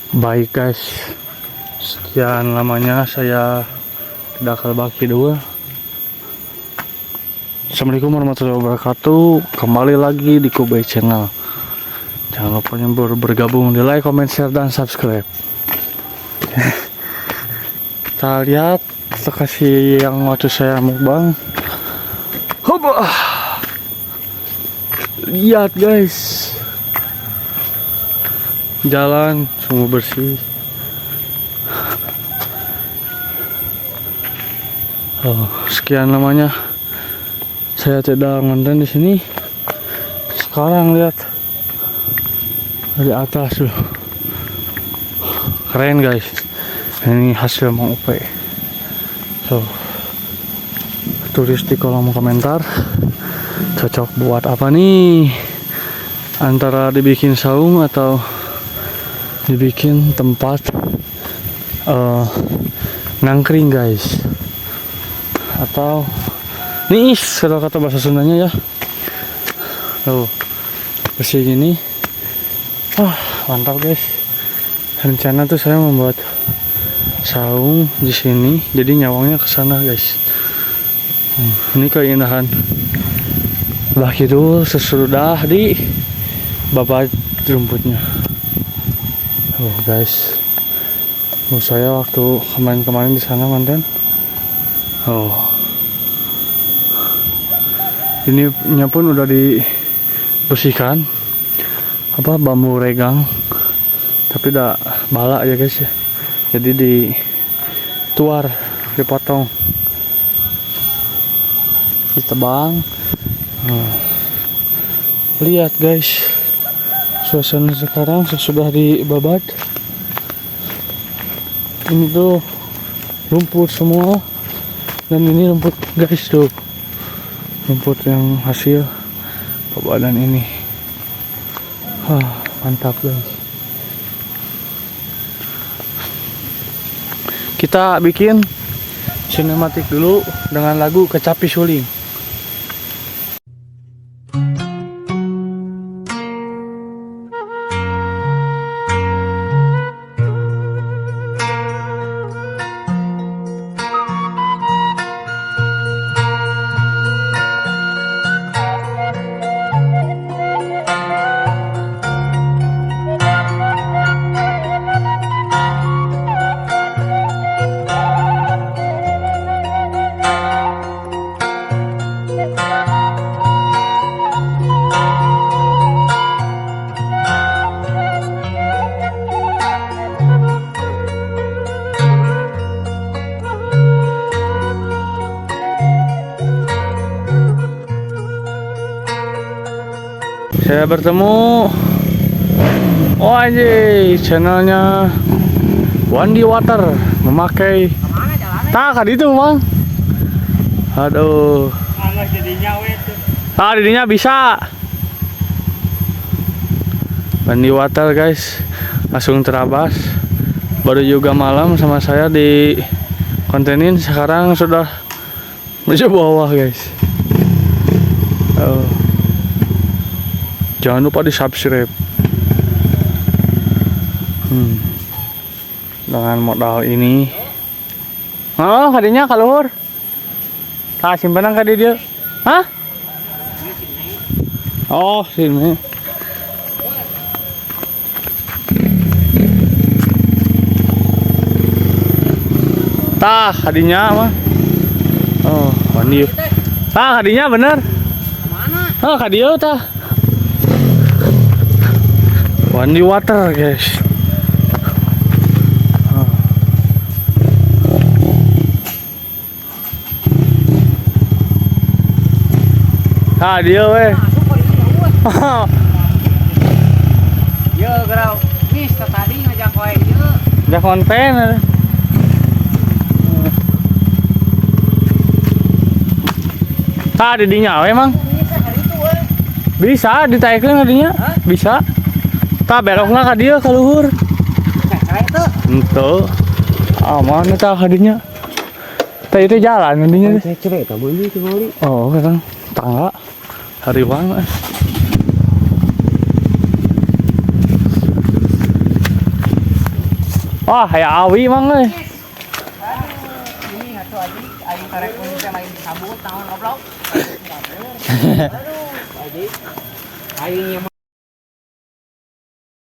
Baik guys, sekian lamanya saya tidak ke Lebak Kidul. Assalamualaikum warahmatullahi wabarakatuh. Kembali lagi di Kubay Channel. Jangan lupa yang baru bergabung di like, comment, share, dan subscribe. Kita lihat lokasi yang waktu saya mukbang. Hoba. Lihat guys, jalan semua bersih. Oh, sekian lamanya saya tidak ngonten di sini. Sekarang lihat dari atas tuh, keren guys. Ini hasil Mang Upe. So, tulis di kolom komentar cocok buat apa nih, antara dibikin saung atau dibikin tempat nangkring guys, atau niis kalau kata bahasa Sundanya ya. Tuh bersih gini, wah mantap guys. Rencana tuh saya membuat saung di sini, jadi nyawangnya ke sana guys. Ini keindahan Lebak Kidul sesudah di babat rumputnya. Oh guys, mau saya waktu kemarin-kemarin di sana mantan. Oh, ini nya pun udah dibersihkan, apa bambu regang, tapi udah balak ya guys ya. Jadi dituar, dipotong, ditebang. Lihat guys, suasana sekarang sesudah dibabat. Ini tuh rumput semua, dan ini rumput guys tuh, rumput yang hasil babadan ini. Wah, mantap guys. Kita bikin sinematik dulu dengan lagu Kecapi Suling. Saya bertemu, oh anjir, channelnya Wandi Water memakai tak itu bang. Aduh, ah didinya bisa. Wandi Water guys, langsung terabas. Baru juga malam sama saya di kontenin, sekarang sudah menuju bawah guys. Oh. Jangan lupa di subscribe. Dengan modal ini. Oh, kadinya kaluhur. Tah simpenan ka dieu. Hah? Oh, sini. Tah kadinya mah. Oh, mandi. Tah kadinya bener. Mana? Oh, kadieu tah. Wandi Water guys. Ah dia weh. Yo gerau. Nih tadi ngajak wae ieu. Ngajak konten. Tah didinya we mang. Bisa ditaikeun dinya. Bisa. Tah belokna ka dieu ka luhur. Henteu. Ah mana tah ka dinya? Tah itu jalan dinya. Oh, kan tangga. Hariwang. Wah, aya awi, Mang, euy. Ini atuh aji aing karek teh lain disambut naon, goblok. Aduh, aji. Aing ieu.